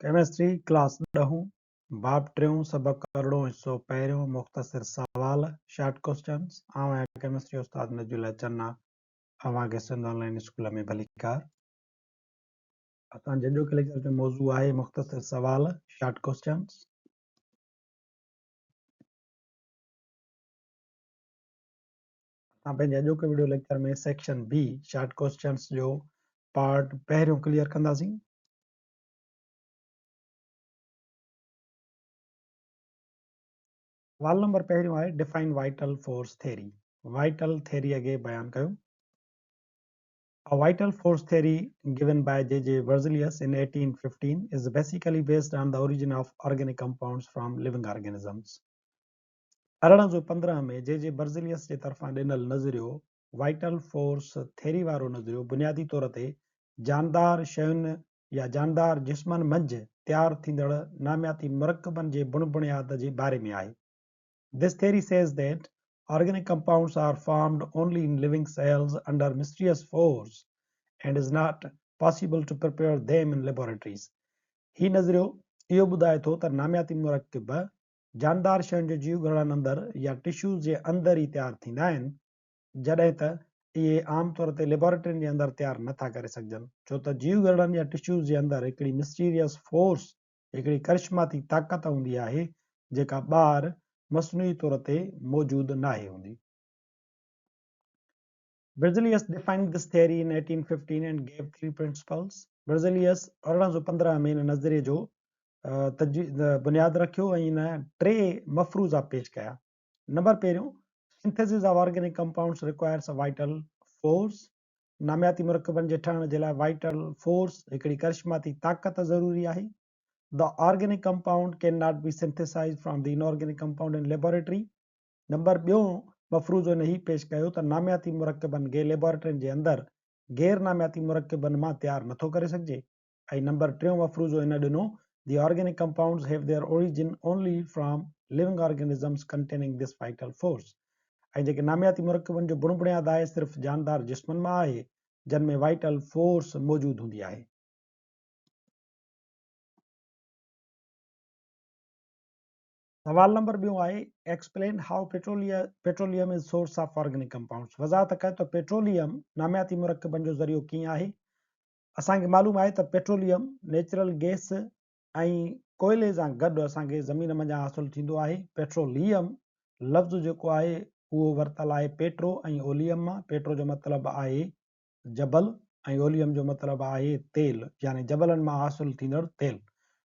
Chemistry class ڏهون، باب ٽيون، سبق ارڙهون، حصو پهريون، مختصر سوال، Short Questions، آئون آهيان ڪيمسٽري استاد نجي الله چنا، اوهان کي سنڌ آن لائين اسڪول ۾ ڀليڪار. اسان جي اڄوڪي ليڪچر جو موضوع آهي مختصر سوال، Short Questions. اسان پنهنجي اڄوڪي video lecture ۾ section B short questions جو پارٽ پهريون ڪليئر ڪنداسين. سوال نمبر پهريون آهي define vital force theory vital theory کي بيان ڪيو. A vital force theory given by J J Berzelius in 1815 is basically based on the origin of organic compounds from living organisms. 1815 ۾ جي جي برزليس جي طرفان ڏنل نظريو وائٽل فورس ٿيري وارو نظريو بنيادي طور تي جاندار شين يا جاندار جسمن منجهه تيار ٿيندڙ نامياتي مرڪبن جي بڻ بڻياد جي باري ۾ آهي. This theory says that organic compounds are formed only in living cells under mysterious force and is not possible to prepare them in laboratories. هي نظريو اهو ٻڌائي ٿو ته نامياتي مرڪب جاندار شين جي جيو گهرڙن اندر يا ٽشوز جي اندر ئي تيار ٿيندا آهن جڏهن ته اهي عام طور تي ليبارٽرين جي اندر تيار نه ٿا ڪري سگهجن ڇو ته جيوگهرڙن يا ٽشوز جي اندر هڪڙي مسٽيريس فورس، هڪڙي ڪرشماتي طاقت هوندي آهي جيڪا ٻاهر مصنوعي طور تي موجود ناهي هوندي. Berzelius defined this theory in 1815 and gave three principles. Berzelius 1815 ۾ ان نظريي جو بنياد رکيو ۽ ان ٽي مفروضا پيش ڪيا. نمبر پهريون، Synthesis of organic compounds requires a vital force، نامياتي مرڪبن جي ٺهڻ جي لاء وائٽل فورس، هڪڙي ڪرشماتي طاقت، ضروري آهي. The organic compound can not be synthesized from the inorganic compound in laboratory. Number ٻيون مفروضو هن هي پيش ڪيو ته نامياتي مرڪبن کي ليبارٽرين جي اندر غير نامياتي مرڪبن مان تيار نٿو ڪري سگهجي. ۽ نمبر ٽيون مفروضو هن ڏنو The organic compounds have their origin only from living organisms containing this vital force ۽ جيڪي نامياتي مرڪبن جو بڻ بڻياد آهي صرف جاندار جسمن مان آهي جن ۾ وائٽل فورس موجود هوندي آهي. سوال نمبر ٻيون آهي Explain how petroleum is source of organic compounds وضاحت ڪيو ته پيٽروليم نامياتي مرڪبن جو ذريعو ڪيئن آهي؟ اسان کي معلوم آهي ته پيٽروليم، نيچرل گئس ۽ ڪوئلي سان گڏ اسان کي زمين منجهان حاصل ٿيندو آهي. پيٽروليم لفظ جيڪو آهي اهو ورتل آهي پيٽرو ۽ اوليم مان. پيٽرو جو مطلب آهي جبل ۽ اوليم جو مطلب آهي تيل يعني جبلن مان حاصل ٿيندڙ تيل.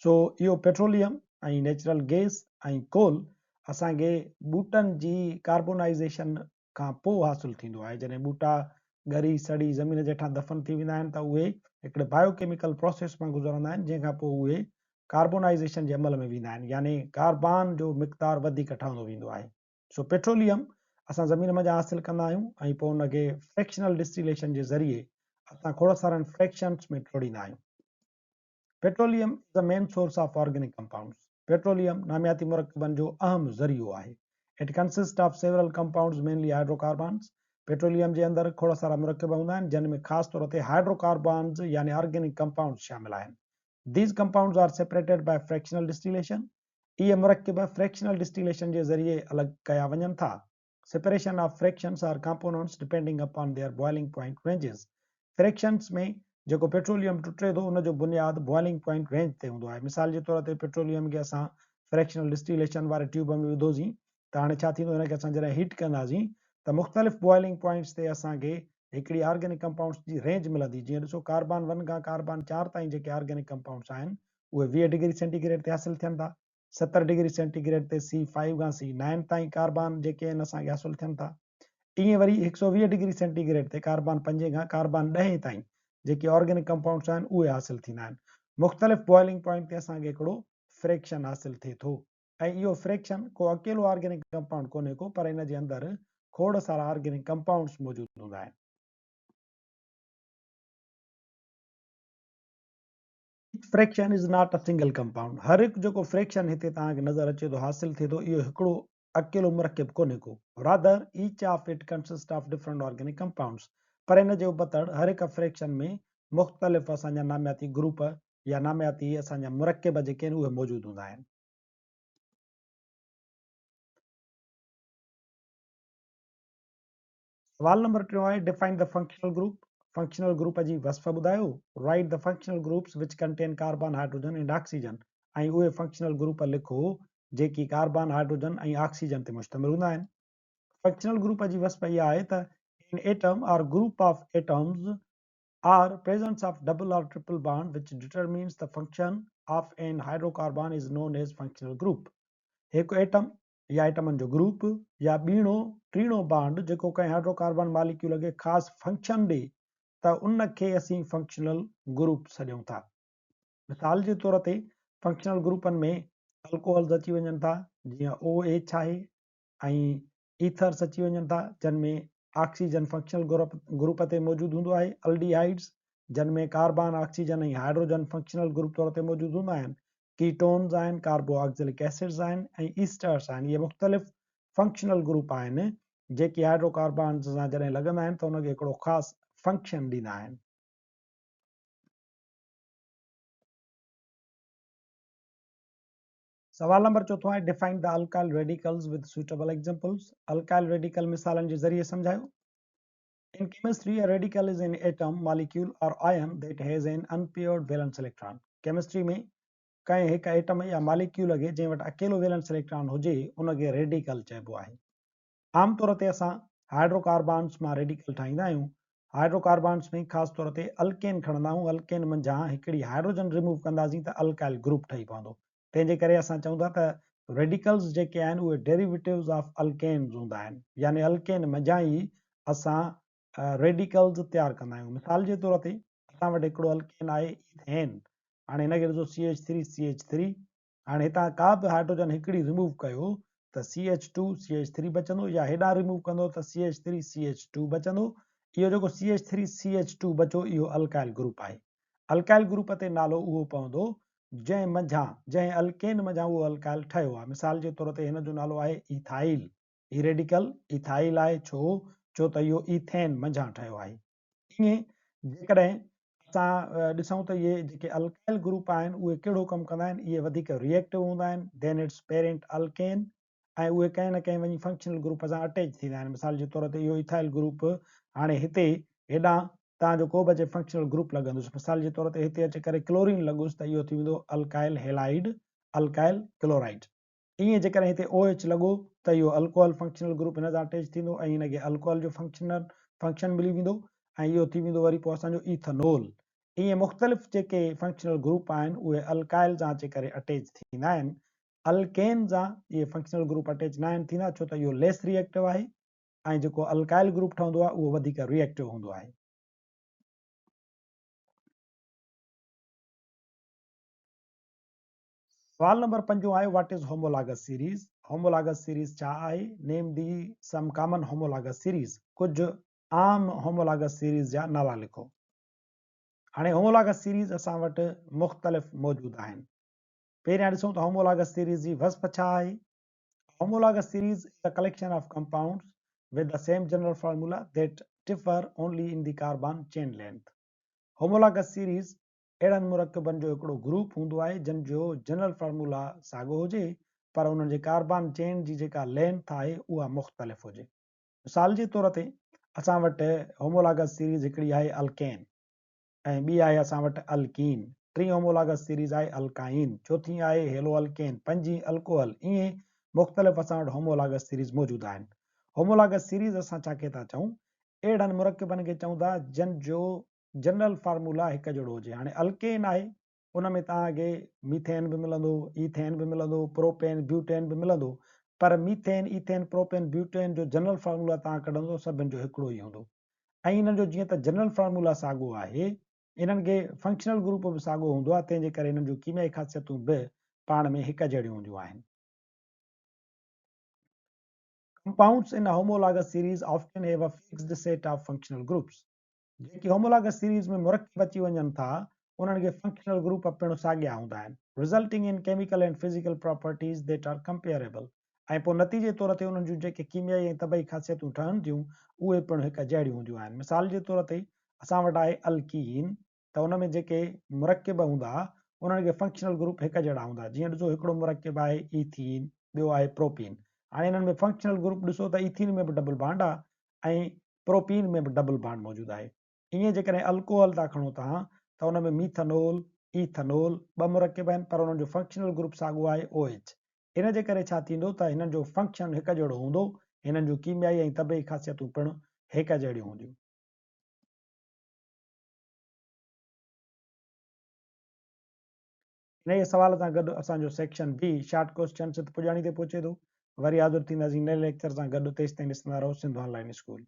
سو اهو پيٽروليم ۽ نيچرل گئس ۽ ڪول اسان کي ٻوٽن جي ڪاربونائيزيشن کان پوء حاصل ٿيندو آهي. جڏهن ٻوٽا ڳري سڙي زمين جي هيٺان دفن ٿي ويندا آهن ته اهي هڪڙي بايو ڪيميڪل پروسيس مان گذرندا آهن جنهن کان پوء اهي ڪاربونائيزيشن جي عمل ۾ ويندا آهن يعني ڪاربان جو مقدار وڌيڪ ٺهندو ويندو آهي. سو پيٽروليم اسان زمين منجهان حاصل ڪندا آهيون ۽ پوء ان کي فريڪشنل ڊسٽيليشن جي ذريعي اسان کوڙ سارن فريڪشنس ۾ ٽوڙيندا آهيون. Petroleum is the main source of organic compounds. Petroleum نامياتي مرڪبن جو اهم ذريعو آهي. It consists of several compounds mainly hydrocarbons. Petroleum جي اندر کوڙ سارا مرڪب هوندا آهن جن ۾ خاص طور تي هائيڊروڪاربانز يعني آرگينڪ ڪمپائونڊز شامل آهن. These compounds are separated by fractional distillation. اهي مرڪب فريڪشنل ڊسٽيليشن جي ذريعي الڳ ڪيا وڃن ٿا. Separation of fractions or components depending upon their boiling point ranges. Fractions ۾ جيڪو پيٽروليم ٽٽي ٿو ان جو بنياد بوائلنگ پوائنٽ رينج تي هوندو آهي. مثال جي طور تي پيٽروليم کي اسان فريڪشنل ڊسٽيليشن واري ٽيوب ۾ وڌوسين ته هاڻي ڇا ٿيندو هن کي اسان جڏهن هيٽ ڪنداسين ته مختلف بوائلنگ پوائنٽس تي اسان کي هڪڙي آرگينڪ ڪمپائونڊس جي رينج ملندي جيئن ڏسو ڪاربان ون کان ڪاربان چار تائين جيڪي آرگينڪ ڪمپائونڊس آهن اهي 20 ڊگري سينٽي گريڊ تي حاصل ٿين ٿا. 70 ڊگري سينٽي گريڊ تي سي فائيو کان سي نائن تائين ڪاربان جيڪي آهن اسان کي حاصل ٿين ٿا. ائين وري 120 ڊگري سينٽي گريڊ تي ڪاربان پنجين کان ڪاربان ڏهين تائين جيڪي آرگينڪ ڪمپائونڊس آهن اهي حاصل ٿيندا آهن. مختلف بوائلنگ پوائنٽ تي اسان کي هڪڙو فريڪشن حاصل ٿئي ٿو ۽ اهو فريڪشن ڪو اڪيلو آرگينڪ ڪمپائونڊ ڪونهي ڪو پر ان جي اندر کوڙ سارا آرگينڪ ڪمپائونڊس موجود هوندا آهن. Each fraction is not a single compound. هر هڪ جيڪو فريڪشن هتي توهان کي نظر اچي ٿو حاصل ٿئي ٿو اهو هڪڙو اڪيلو مرڪب ڪونهي ڪو. Rather each of it consists of different organic compounds. پر ان جي ابتڙ هر هڪ فريڪشن ۾ مختلف اسان جا نامياتي گروپ يا نامياتي اسان جا مرڪب جيڪي آهن اهي موجود هوندا آهن. سوال نمبر ٽيون آهي define the functional group, functional group جي وصف ٻڌايو، write the functional groups which contain carbon, hydrogen and oxygen ۽ اهي فنڪشنل گروپ لکو جيڪي ڪاربان، هائڊروجن ۽ آڪسيجن تي مشتمل هوندا آهن. فنڪشنل گروپ جي وصف اها آهي ته an atom or group of atoms or presence of double or triple bond which determines the function of an hydrocarbon is known as functional group. هڪ ايٽم يا ايٽمن جو گروپ يا ٻيڻو ٽيڻو بانڊ جيڪو ڪنهن هائڊروڪاربان ماليڪيول کي خاص فنڪشن ڏئي ته ان کي اسين فنڪشنل گروپ سڏيون ٿا. مثال جي طور تي فنڪشنل گروپن ۾ الڪوهلز اچي وڃن ٿا جيئن OH آهي ۽ ايٿرس اچي وڃن ٿا جن ۾ آڪسيجن فنڪشنل گروپ تي موجود هوندو آهي، الڊيهائيڊز جن ۾ carbon, oxygen ۽ hydrogen functional group طور تي موجود هوندا آهن، ڪيٽونز آهن، ڪاربو آڪسيلڪ ايسڊز آهن ۽ ايسٽرس آهن. اهي مختلف فنڪشنل گروپ آهن جيڪي هائڊرو ڪاربانز سان جڏهن لڳندا آهن ته ان کي هڪڙو خاص فنڪشن ڏيندا آهن. سوال نمبر چوٿون آهي define the alkyl radicals with suitable examples alkyl radical مثالن جي ذريعي سمجهايو. In chemistry a radical is an atom, molecule or ion that has an unpaired valence electron. Chemistry ۾ ڪنهن هڪ ايٽم يا ماليڪيول کي جنهن وٽ اڪيلو ويلنس اليڪٽران هجي ان کي ريڊيڪل چئبو آهي. عام طور تي اسان هائڊرو ڪاربانس مان ريڊيڪل ٺاهيندا آهيون. هائڊرو ڪاربانس ۾ خاص طور تي الڪين کڻندا آهيون، الڪين منجهان هڪڙي هائڊروجن ريموو ڪنداسين ته الڪائل گروپ ٺهي پوندو. تنهن جي ڪري اسان چئون ٿا ته ريڊيڪلز جيڪي آهن اهي ڊيريويٽوز آف الڪينز هوندا آهن، يعني الڪين منجهان ئي اسان ريڊيڪلز تيار ڪندا آهيون. مثال جي طور تي اسان وٽ هڪڙو الڪين آهي ايٿين، هاڻي هن کي ڏسو C H three C H three, هاڻي هتان ڪا به هائڊروجن هڪڙي ريموو ڪيو ته C H two C H three بچندو يا هيڏانهن ريموو ڪندو ته C H three C H two بچندو. اهو جيڪو C H three C H two بچو اهو الڪائل گروپ آهي. الڪائل گروپ تي نالو اهو پوندو جنهن منجهان جنهن الڪين منجهان اهو الڪائل ٺهيو آهي. مثال جي طور تي هن جو نالو آهي ايٿائل. هي ريڊيڪل ايٿائل آهي ڇو؟ ڇو ته اهو ايٿين منجهان ٺهيو آهي. ائين جيڪڏهن اسان ڏسون ته اهي جيڪي الڪائل گروپ آهن اهي ڪهڙو ڪم ڪندا آهن، اهي وڌيڪ ريئيڪٽو هوندا آهن دين it's parent الڪين ۽ اهي ڪنهن نه ڪنهن وڃي فنڪشنل گروپ سان اٽيچ ٿيندا آهن. مثال جي طور تي اهو ايٿائل گروپ هاڻي هتي هيڏانهن تان جو ڪو به اچي فنڪشنل گروپ لڳندس، مثال جي طور تي هتي اچي ڪري ڪلورين لڳس ته اهو ٿي ويندو الڪائل هيلائيڊ، الڪائل ڪلورائيڊ. ائين جيڪڏهن هتي OH لڳو ته اهو الڪوحل فنڪشنل گروپ هن سان اٽيچ ٿيندو ۽ هن کي الڪوحل جو فنڪشنل فنڪشن ملي ويندو ۽ اهو ٿي ويندو وري پوء اسان جو ايٿنول. ائين مختلف جيڪي فنڪشنل گروپ آهن اهي الڪائل سان اچي ڪري اٽيچ ٿيندا آهن. الڪين سان اهي فنڪشنل گروپ اٽيچ ناهن ٿيندا ڇو ته اهو ليس ريئيڪٽو آهي ۽ جيڪو الڪائل گروپ ٺهندو آهي اهو وڌيڪ ريئيڪٽو هوندو آهي. سوال نمبر پنجون آهي what is homologous series? Homologous series ڇا آهي؟ Name the some common homologous series. ڪجهه عام هومولاگس سيريز جا نالا لکو. هاڻي هومولاگس سيريز اسان وٽ مختلف موجود آهن. پهريان ڏسون ته هومولاگس سيريز جي وصف ڇا آهي؟ Homologous series is a collection of compounds with the same general formula that differ only in the carbon chain length. Homologous series اهڙن مرڪبن جو هڪڙو گروپ هوندو آهي جن جو جنرل فارمولا ساڳو هجي پر انهن جي ڪاربان چين جي جيڪا لينٿ آهي اها مختلف هجي. مثال جي طور تي اسان وٽ هومولاگس سيريز هڪڙي آهي الڪين ۽ ٻي آهي اسان وٽ الڪين، ٽين هومولاگس سيريز آهي الڪائين، چوٿين آهي هيلو الڪين، پنجين الڪوحل ائين مختلف اسان وٽ هومولاگس سيريز موجود آهن. هومولاگس سيريز اسان ڇا کي ٿا چئون؟ اهڙن مرڪبن کي چئون ٿا جن جو جنرل فارمولا هڪ جهڙو هجي. هاڻي الڪين آهي ان ۾ توهان کي ميٿين به ملندو، ايٿين به ملندو، پروپين، بيوٽين به ملندو پر ميٿين، ايٿين، پروپين، بيوٽين جو جنرل فارمولا توهان ڪڍندو سڀن جو هڪڙو ئي هوندو ۽ انهن جو جيئن ته جنرل فارمولا ساڳو آهي انهن کي فنڪشنل گروپ به ساڳو هوندو آهي تنهن جي ڪري انهن جون ڪيميائي خاصيتون به پاڻ ۾ هڪ جهڙيون هونديون آهن. Compounds in a homologous series often have a fixed set of functional groups. جيڪي هومولاگس سيريز ۾ مرڪب اچي وڃن ٿا، انهن کي فنڪشنل گروپ پڻ ساڳيا هوندا آهن، resulting in chemical and physical properties that are comparable، ۽ پوء نتيجي طور تي انهن جون جيڪي ڪيميائي ۽ طبعي خاصيتون ٺهن ٿيون، اهي پڻ هڪ جهڙيون هونديون آهن. مثال جي طور تي، اسان وٽ آهي الڪين. ته ان ۾ جيڪي مرڪب هوندا انهن کي فنڪشنل گروپ هڪ جهڙا هوندا. جيئن ڏسو هڪڙو مرڪب آهي ايٿين، ٻيو آهي پروپين. هاڻي انهن ۾ فنڪشنل گروپ ڏسو ته ايٿين ۾ به ڊبل بانڊ آهي ۽ پروپين ۾ به ڊبل بانڊ موجود آهي. ائين جيڪڏهن الڪوهل ٿا کڻو توهان ته ان ۾ ميٿنول، ايٿنول ٻه مرڪب آهن پر انهن جو فنڪشنل گروپ ساڳيو آهي OH. ان جي ڪري ڇا ٿيندو ته هنن جو فنڪشن هڪ جهڙو هوندو، هنن جون ڪيميائي ۽ طبعي خاصيتون پڻ هڪ جهڙيون هونديون. انهيء سوال سان گڏ اسان جو سيڪشن بي شارٽ ڪوئسچنس هت پڄاڻي تي پهچي ٿو. وري حاضر ٿينداسين نئين ليڪچر سان گڏ تيستائين ڏسندا رهو سنڌ آن لائين اسڪول.